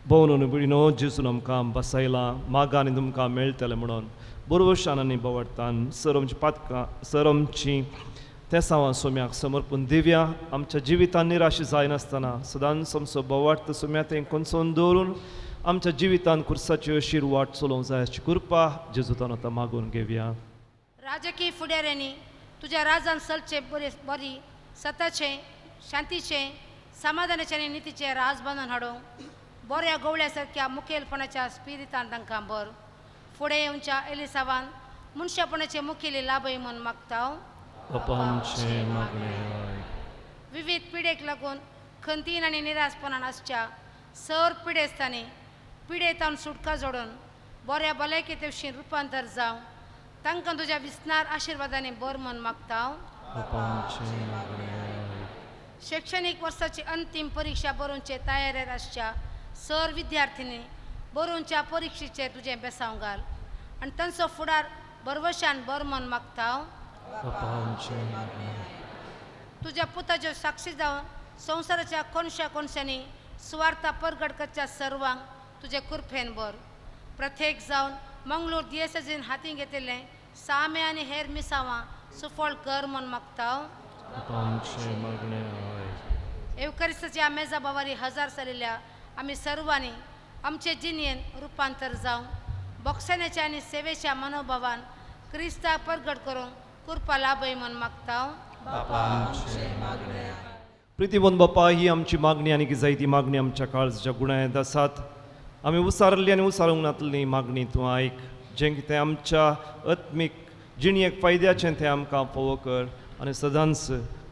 भोवन भयणीनो, जेजून आमकां बसायला मागा आनी तुमकां मेळटलें म्हणून बरोवशान आनी बोवाळटान सर आमची पातकां सर आमची तेसांवां सोम्याक समर्पून दिव्या. आमच्या जिवितान निराश जायनासतना सदांच आमचो बोवार्थ सोम्या तें कोनसोवन दवरून आमच्या जिवितान कुर्साची अशीर वाट चलोवंक जाय अशी कृपा जेजूतान आतां मागून घेवया. राजकीय फुडाऱ्यांनी तुज्या राजान चलचे बरे बरी सताचें शांतीचें समाधानाचें आनी नितीचें राज बांदून हाडूंक बऱ्या गवळ्या सारक्या मुखेलपणाच्या स्पिरितान तांकां बर फुडें येवच्या एलिसावान मनशापणाचे मुखेली लाभय म्हूण मागता. विविध पिडेक लागून खंतीन आनी निराशपणान आसच्या सर पिडेस्तांनी पिडेतावन सुटका जोडून बऱ्या भलायके तेवशीन रुपांतर जावं तांकां तुज्या विस्नार आशिर्वादांनी बर म्हूण मागता. शैक्षणीक वर्साची अंतीम परिक्षा बरोवचे तयारेर आसच्या सर विद्यार्थ्यांनी बरोवच्या परिक्षेचेर तुजें बेसांव घाल आनी तांचो फुडार बरवशान बर म्हूण मागता. तुज्या पुताच्यो साक्षी जावन संवसाराच्या कोनशा कोनशांनी सुवार्था परगट करच्या सर्वांक तुजे कृपेन बर प्रत्येक जावन मंगळूर दियेसेजीन हातीं घेतिल्लें सामे आनी हेर मिसावां सुफळ कर म्हूण मागता. एवकरिस्ताच्या मेजा बावारी हजार चलिल्ल्या आमी सर्वांनी आमचे जिणेन रुपांतर जावं बोगसण्याच्या आनी सेवेच्या मनोभावान क्रिस्ताक परगट करूंक कृपा लाभय म्हूण मागता. प्रितीबंद बापा, ही आमची मागणी आनी जायती मागणी आमच्या काळजाच्या गुणायत आसात. आमी उसारली आनी उसारूंक नातली मागणी तूं आयक. जें कितें आमच्या आत्मीक जिणेक फायद्याचें तें आमकां फावो कर आनी सदांच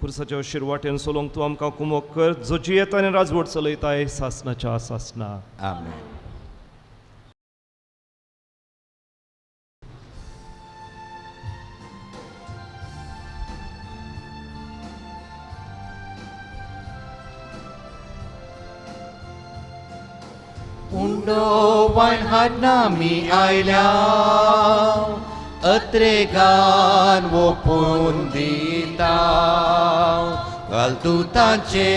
खुर्साच्या शिरवाटेन चलोवंक तूं आमकां कुमोक कर, जो जियेता आनी राजवट चलयताय सासनाच्या सासना. आमेन. उंडो वायन हाडना मी आयल्या अत्रेगान वोपून दिता घालतुतांचे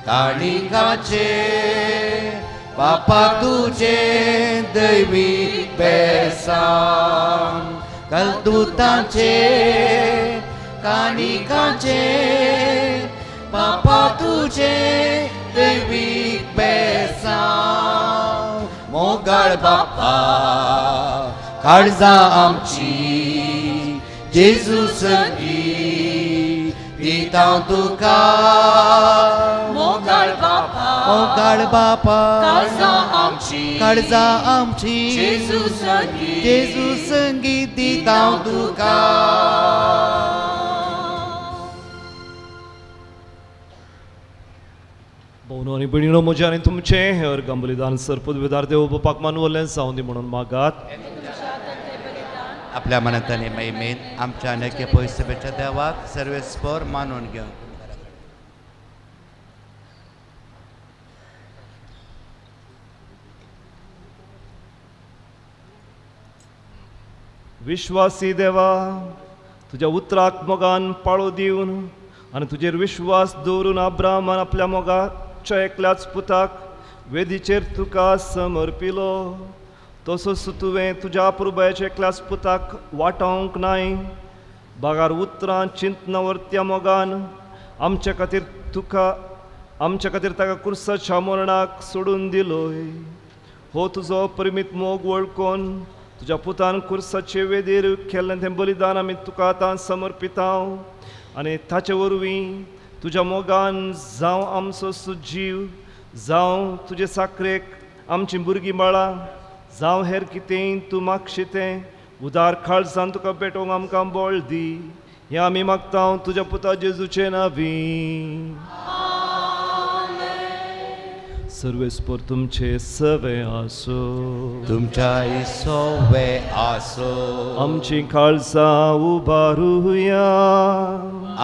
काणिकाचे बापा तुजे दैवी बेसांग घालतुतांचे काणिकाचे बापा तुजे दैवी बेसांग. मोगाळ बापा काळजां आमची जेजू संगी दिता तुका. मोगाळ बापा मोगाळ बापा काळजां आमची काळजां आमची जेजू संगी जेजू संगी दिता तुका. भोवनो आनी भयणीनो, म्हजें आनी तुमचें हें अर्गां बलिदान सर पदवीदार देव बापाक मानवलें जावं दी म्हणून मागात. आपल्या मनांत आनी महिमेन आमच्या अनेक पयसभेच्या देवाक सर्वेस्पर मानून घेवन विश्वासी देवा, तुज्या उतराक मोगान पाळो दिवन आनी तुजेर विश्वास दवरून अब्राहमान आपल्या मोगाच्या एकल्याच पुताक वेदीचेर तुका समर्पिलो, तसोच तुवें तुज्या पुरबायाच्या एकल्याच पुताक वाटावंक नाय. बागार उतरां चिंतना वर्त्या मोगान आमच्या खातीर तुका आमच्या खातीर ताका कुर्साच्या मरणाक सोडून दिलोय. हो तुजो परिमीत मोग वळखून तुज्या पुतान कुर्साचे वेदीर केल्लें तें बलिदान आमी तुका आतां समर्पितां आनी ताचे वरवीं तुज्या मोगान जावं आमचो सुजीव, जावं तुजे साकरेक आमचीं भुरगीं बाळां, जावं हेर कितेंय तूं मागशी तें उदार काळजान तुका पेटोवंक आमकां बळ दी. हें आमी मागता तुज्या पुता जेजूचे नांवी. सर्वेस्पर तुमचे सवे आसो. तुमच्या सोवे आसो. आमची काळजां उबारुया.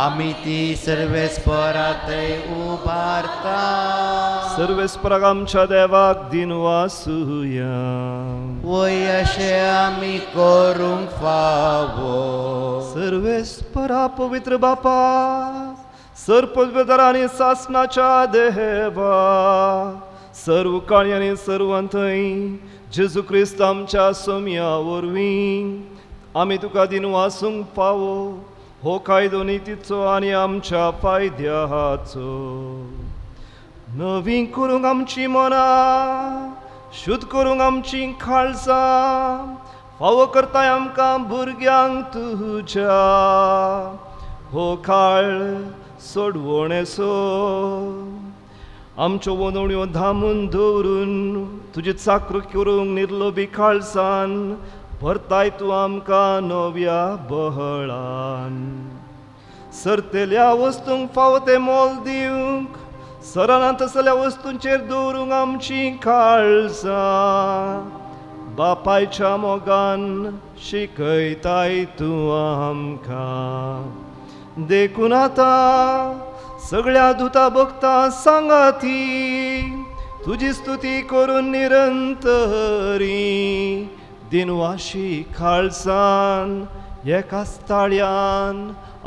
आमी ती सर्वेस्परातय उबारता. सर्वेस्पराक आमच्या देवाक दिनवासुया. वय अशें आमी करूंक फावो. सर्वेस्परा पवित्र बापा, सर्पवेदर आनी सासनाच्या देवा, सर्व काळी आनी सर्वांथंय जेजू क्रिस्त आमच्या सोम्या वरवीं आमी तुका दिनवासूंक फावो. हो कायदो नितीचो आनी आमच्या फायद्याचो. नवीं करूंक आमची मनां, शुद्ध करूंक आमची काळजां, फावो करताय आमकां भुरग्यांक तुज्या. हो काळ सोडवणेचो आमच्यो वनवण्यो धामून दवरून तुजी चाकरू करूंक निर्लोबी काळजान भरताय तूं आमकां नव्या बहळान. सरतेल्या वस्तूंक फावो तें मोल दिवंक सरना तसल्या वस्तूंचेर दवरूंक आमची काळजां बापायच्या मोगान शिकयताय तूं आमकां. देखून आतां सगळ्या दुता भक्तां सांगाती तुजी स्तुती करून निरंतरी दिनवाशी काळजान एकाच ताळ्यान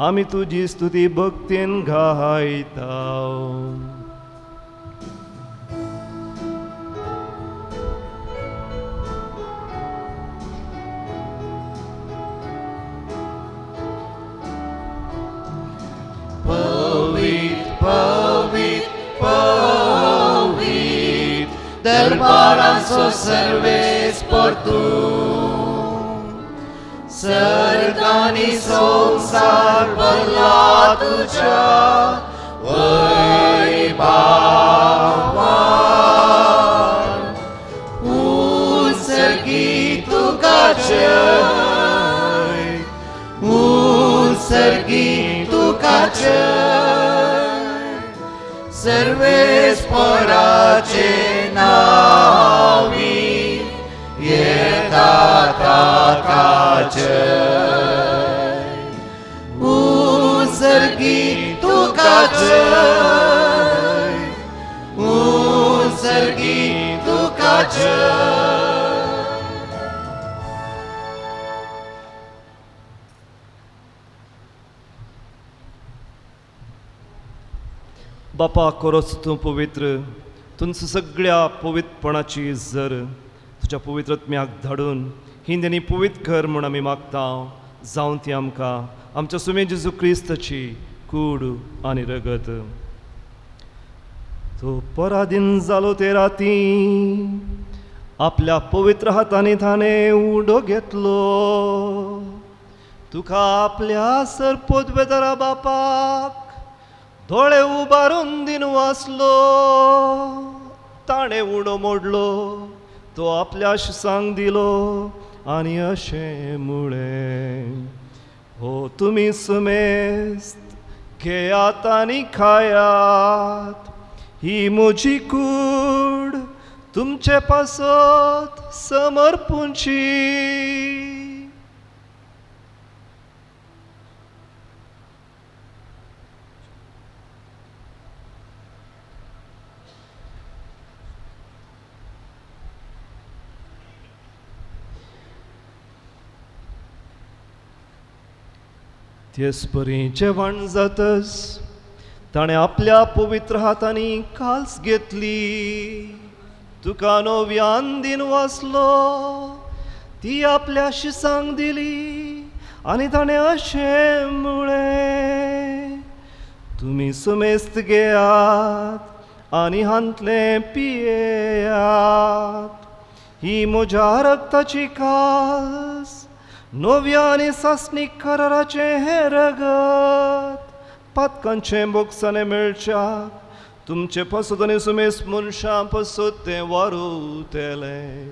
आमी तुजी स्तुती भक्तीन गायता. पवित्र पवित्र पवित्र दरबारांचो सर्वेस्पर परतून सर्गांनी संवसार भरला तुज्या वैभावान उत्सर्गी तुका जय उत्सर्गी तुका जय सर्वेस्पराचे नावी येता ताका जय उत्सर्गी तुका जय उत्सर्गी तुका जय. बापा कोरोच तूं पवित्र, तुमचं सगळ्या पवित्रपणाची जर तुज्या पवित्रत्म्याक धाडून ही तेणी पवित्र कर म्हूण आमी मागता, जावन ती आमकां आमच्या सुमे जेजू क्रिस्ताची कूड आनी रगत. तो पराधीन जालो ते राती आपल्या पवित्र हातांनी ताणें उडो घेतलो, तुका आपल्या सर पदवेदारा बापाक दोळे उबारून दिन वाचलो, ताणें उडो मोडलो, तो आपल्या शिसांक दिलो आनी अशें म्हळें, हो तुमी सुमेस्त घेयात आनी खायात, ही म्हजी कूड तुमचे पासत समर्पूंची. तेच परी जेवण जातच ताणें आपल्या पवित्र हातांनी काल्स घेतली, तुका नव्यान दिन वाचलो, ती आपल्या शिसांक दिली आनी ताणें अशें म्हळें, तुमी सुमेस्त घेयात आनी हांतलें पियेयात, ही म्हज्या रक्ताची कास नव्या आनी सासणीक कराराचें हें रगत पातकांचें बोगसाणें मेळच्या तुमचे पासत आनी सुमेस मनशां पासत तें वारुतलें,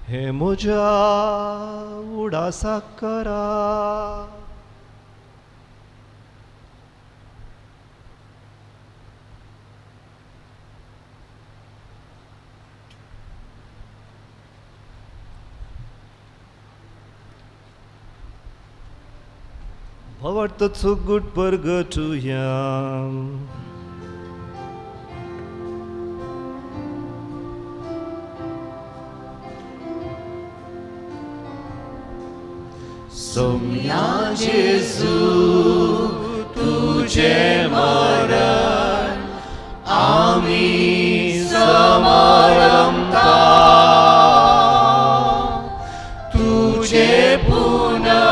हें म्हज्या उडासाक करा. भावार्थ चुगूट परगटुया. सोम्या जेजू तुझे मरण आमी समारंभता, तुझे पुनर्जीवनपण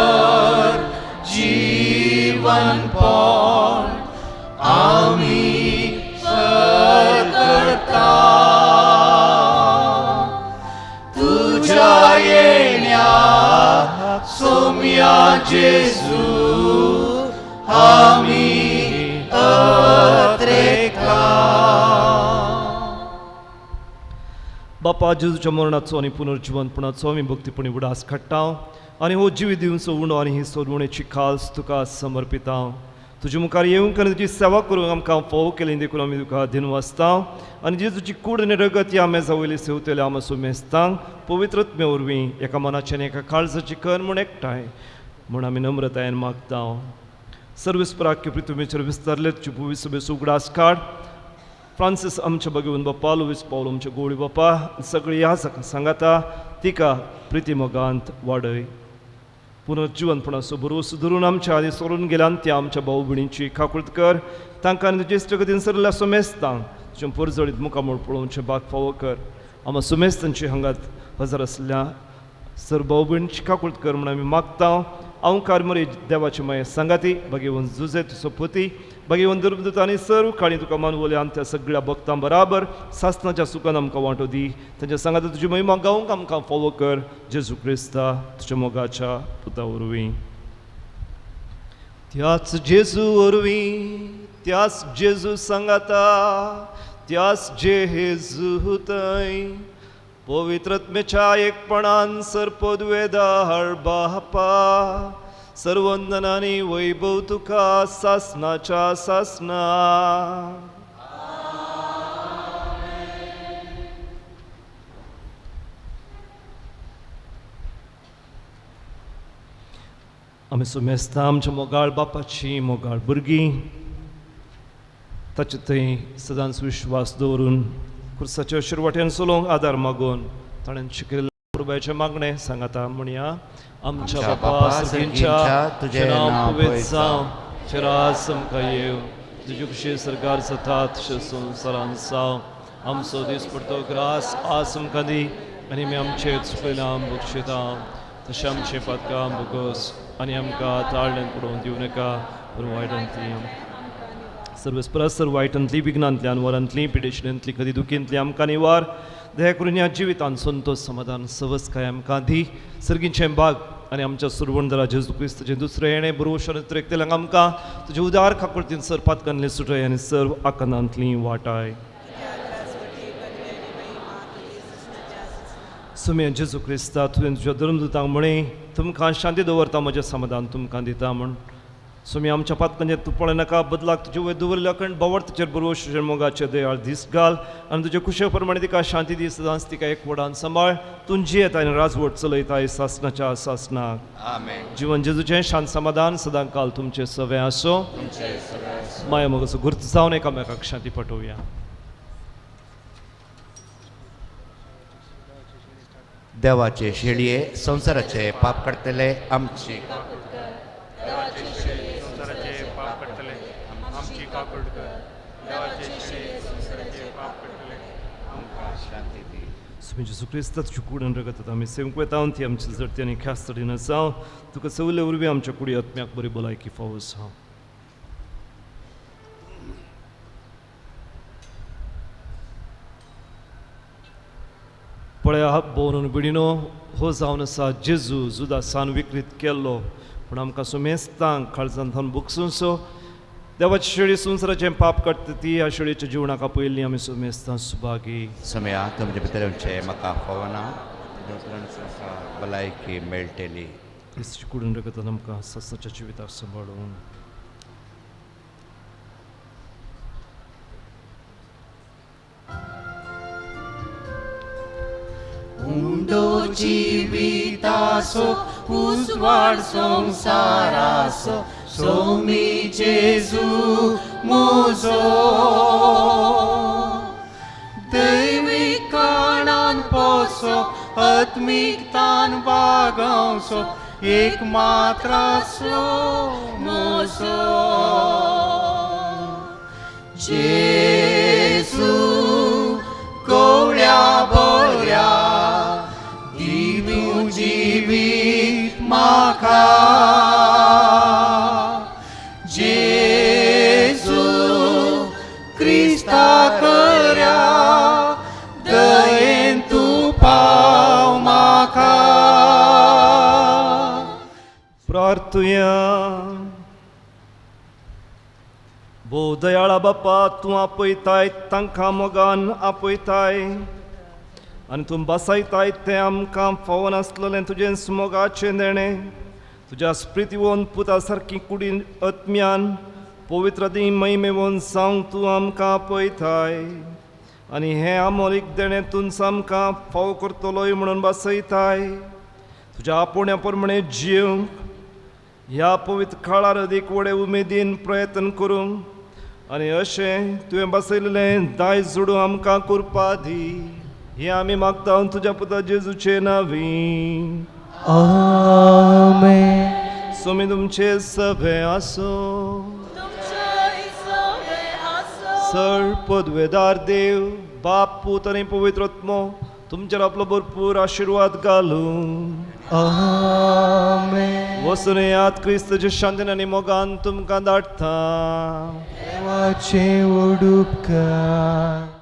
आमी करता, तुझ्या येण्या सोम्या जेजू आमी अत्रेका. बापा जेजूच्या मरणाचो आनी पुनर्जिवनपणाचो आमी भक्तीपणी उडास काडटा आनी हो जिवी दिवचो उणो आनी ही सोडवणेची खास तुका समर्पिता. तुजे मुखार येवंक आनी तुजी सेवा करूंक आमकां फोव केली देखून आमी तुका दिनवासता आनी जेजूची कूड आनी रगत ह्या मेजा वयली सेवतल्या आमा सुमेस्तांक पवित्रत्मे वरवीं एका मनाचें आनी एका काळजाची कर म्हूण एकठांय म्हूण आमी नम्रतायेन मागता. सर्वेस्पराक्य पृथ्वीचेर विस्तारले तुजी भुवी सभेचो उगडास काड. फ्रांसीस आमच्या भगवंत बाप्पा, लुवीस पावल आमच्या गोळी बाप्पा, सगळी ह्या सांगाता तिका प्रिती मोगांत वाडय. पुनर्जिवनपणाचो भरवंसो धरून आमच्या आदी सोडून गेल्यान त्या आमच्या भाव भयणींची काकूळत कर, तांकां आनी तुजे इश्टगतीन सरल्या सुमेस्तांक तुजें परजळीत मुखामळ पळोवचें भाग फावो कर. आमा सुमेस्तांची हांगात हजर आसल्या सर भाव भयणीची काकूळत कर म्हूण आमी मागता अंकार मरे देवाचे माये सांगाती भगेवन जुजे तुजो पोती भगेवन दुर्बदूत आनी सर्व काणी तुका मानवले आनी त्या सगळ्या भक्तां बराबर सासनाच्या सुखान आमकां वांटो दी. तांच्या सांगाता तुजी महिमा गावंक आमकां फावो कर जेजू क्रिस्ता तुज्या मोगाच्या पुता वरवीं. त्याच जेजू वरवीं, त्याच जेजू सांगाता, त्याच जेजू थंय पवित्रत्मेच्या एकपणान सर्पद्वेदार बापा सर्वंदनानी वैभव तुका सासनाच्या सासना. आमी सुमेस्ता आमच्या मोगाळ बापाची मोगाळ भुरगीं ताचे थंय सदांच विश्वास दवरून खुर्साच्या शिरवाट्यान चलोवंक आदार मागून ताणें शिकयल्लें पुरबायचें मागणें सांगाता म्हणया. आमच्या बापा सर्गींच्या तुजें नांव पवित्र जावं, तुजें राज आमकां येवं, तुजी खुशी सरकार जाता तशें संवसारांत जावं. आमचो दीस पडतो ग्रास आज आमकां दी आनी आमी आमचे चुकयला बक्षिता तशें आमचें पातकां भोगोस आनी आमकां ताळ्यान पडोवन दिवं नाका पूण वायटांतली सर्वस्परस सर्व वायटांतली विघ्नांतल्यान वरांतली पिडेशनांतली कदी दुखींतली आमकां निवार. दया करून ह्या जिवितान संतोष समाधान सवसकाय आमकां दी. सर्गींचें बाग आनी आमच्या सुरवणदरा जेजू क्रिस्ताचें दुसरें येणें बरोवशन त्रेकतेल्यांक आमकां तुजें उदार खाकुळतीन सर पातकांतली सुटय आनी सर्व आकांतांतली वाटाय. सुमे जेजू क्रिस्ता तुवें तुज्या धर्मदूतांक म्हळें तुमकां शांती दवरता म्हजें समाधान तुमकां दिता म्हूण. सुमी आमच्या पातकांचेर तूं पळयनाका बदलाक तुजे वयर दवरिल्ल्या अखंड भावार्थाचेर बरोवशें मोगाचें दयाळ दीस घाल आनी तुजे खुशे प्रमाणे तिका शांती दी. सदांच तिका एक व्हडान सांबाळ. तूं जियेता आनी राजवट चलयताय सासनाच्या सासनाक. आमेन. जिवन जेजूचें शांत समाधान सदां काल तुमचें सवें आसूं. माया मोगाचो गुर्त जावन एकामेकाक शांती पटोवया. देवाचे शेळये संवसाराचे पाप काडटले आमची संवसाराचे पाप काडटले आमची काकूट कर. देवाचे शेळये संवसाराचे पाप काडटले आमकां शांती दी. सुमी जेजू क्रिस्ता तुजी कूड आनी रगत आमी सेवंक वता ती आमची जडती आनी ख्यास्त दिना जावं. तुका सवले वरवीं आमच्या कुडी आत्म्याक बरी भलायकी फावो जावं. पळया बोरून बिडिनो हो जावन आसा जेजू जुदासान विकृत केल्लो पूण आमकां सुमेस्तांक काळजान थावन बुकसुनसो देवाची शेळी संवसाराचें पाप काडटा ती ह्या शेळीच्या जिवनाक आपयल्ली आमी सुमेस्तां सुभागी. सोम्या तुमचे भितर येवचें म्हाका फावना, म्हाका भलायकी मेळटली. क्रिस्ताची कुडून रगतान आमकां सासणाच्या जिविताक सांबाळून. उंडो जिवितासो उजवाड संवसारासो सोमी जेजू म्हजो. दैवीक काणान पोसो आत्मीकतान वागोवचो एक मात्रासो म्हजो. जेजू कोवळ्या बऱ्या दी तूं जिवीत म्हाका. जेजू क्रिस्ता कर्या दयेन तूं पाव म्हाका. प्रार्थुया. भोव दयाळा बापा तूं आपयताय तांकां मोगान आपयताय आनी तूं बसयताय तें आमकां फावनासलेलें तुजें मोगाचें देणें. तुज्या स्प्रितीवोन पुता सारकी कुडीन आत्म्यान पवित्र दी महिमेवोन जावंक तूं आमकां आपयताय आनी हें आमोलीक देणें तूंच आमकां फावो करतलोय म्हणून बसयताय. तुज्या आपोवण्या प्रमाणे जिवंक ह्या पवित्र काळार अदीक व्हडे उमेदीन प्रयत्न करूंक आनी अशें तुवें बसयलें दायज जोडूं आमकां करपा दी. हें आमी मागता तुज्या पुता जेजूचे नांवी. आमेन. सोमी तुमचें सगळें आसूं. सर पदवेदार देव बाप पूत आनी पवित्र आत्मो तुमचेर आपलो भरपूर आशिर्वाद घालूं. आमेन. वचून येयात, क्रिस्तचे शांतीन आनी मोगान तुमकां धाडटा. देवाचें उडूपकार.